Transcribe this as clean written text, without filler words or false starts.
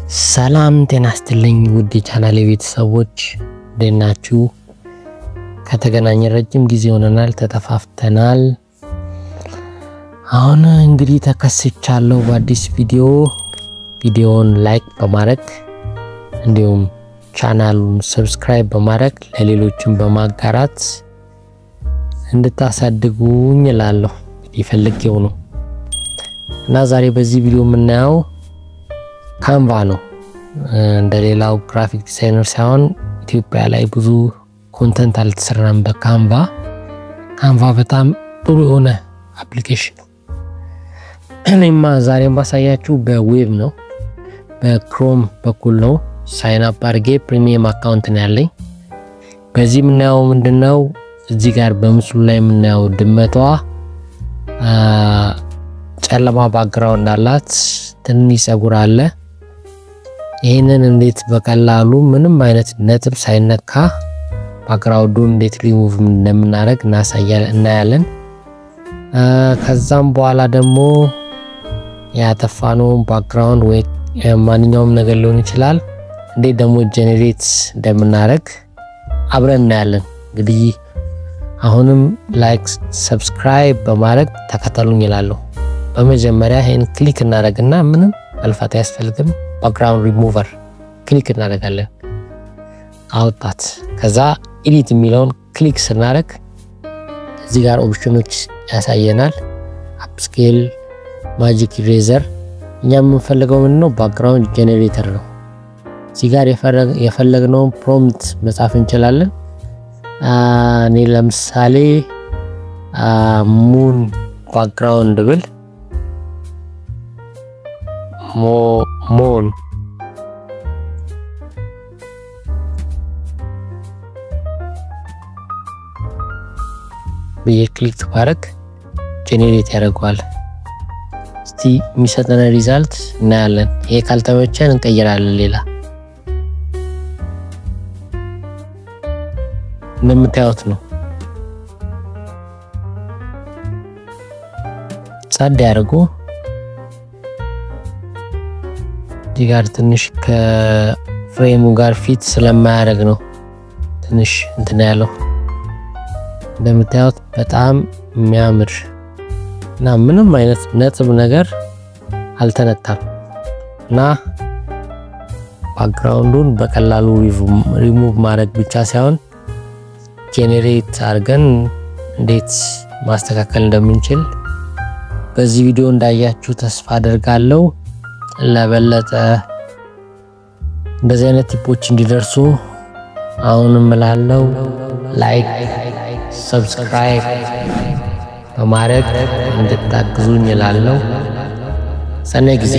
ሰላም ጤና ይስጥልኝ ውድ የቻናሌ ቤተሰቦች፣ እንዴት ናችሁ? ከተገናኘን ረጅም ጊዜ ሆነናል፣ ተጠፋፍተናል። አሁን እንግዲህ ተከስቻለሁ በአዲስ ቪዲዮ። ቪዲዮውን like በማድረግ እንዲሁም ቻናሉን subscribe በማድረግ ለሌሎችም በማጋራት እንድታሳድጉኝ እላለሁ። እንግዲህ ፈልጌው ነው እና ዛሬ በዚህ ቪዲዮ የምናየው Canva ነው። እንደሌላው graphic designer ሳይሆን ኢትዮጵያ ላይ ብዙ content አልተሰራም በ Canva። Canva በጣም ጥሩ የሆነ application ነው። እኔማ ዛሬ ማሳያችሁ በ web ነው፣ በ Chrome በኩል ነው። Sign up አድርጌ premium account ነው ያለኝ። በዚህ የምናየው ምንድነው? እዚህ ጋር በምስሉ ላይ የምናየው ድመቷ ጨለማ background አላት፣ ትንሽ ጸጉር አለ። ይህንን እንዴት በቀላሉ ምንም አይነት ነጥብ ሳይነካ ባክግራውንዱን እንዴት ሪሙቭ እንደምናደርግ እናያለን። ከዛም በኋላ ደግሞ ያጠፋነውን background ወይ ማንኛውም ነገር ሊሆን ይችላል፣ እንዴት ደግሞ generate እንደምናደርግ አብረን እናያለን። እንግዲህ አሁንም like፣ subscribe በማድረግ ተከተሉኝ እላለሁ። በመጀመሪያ ይሄን click እናደርግና ምንም መልፋት አያስፈልግም። ባክግራውንድ ሪሙቨር ክሊክ እናደርጋለን። አውጣት። ከዛ edit የሚለውን click ስናደርግ እዚህ ጋር option ኖች ያሳየናል። Upscale፣ magic eraser። እኛ የምንፈልገው ምንድነው? Background generator ነው። እዚህ ጋር የፈለግነውን prompt መጻፍ እንችላለን። እኔ ለምሳሌ moon background ብል፣ moon ብዬ click ባረግ generate ያደርገዋል። እስቲ የሚሰጠን result እናያለን። ይሄ ካልተመቸን እንቀይራለን ሌላ። እንደምታዩት ነው። ጸድ ያደርጉ እዚህ ጋር ትንሽ ከ frame ኡ ጋር fit ስለማያደርግ ነው ትንሽ እንትን ያለው። እንደምታዩት በጣም የሚያምር እና ምንም አይነት ነጥብ ነገር አልተነካም እና background ኡን በቀላሉ ሪሙቭ ማድረግ ብቻ ሳይሆን generate አድርገን እንዴት ማስተካከል እንደምንችል በዚህ ቪዲዮ እንዳያችሁ ተስፋ አደርጋለሁ። ለበለጠ እንደዚህ አይነት tip ኦች እንዲደርሱ አሁንም እላለሁ like፣ subscribe በማድረግ እንድታግዙኝ እላለሁ። ሰናይ ጊዜ።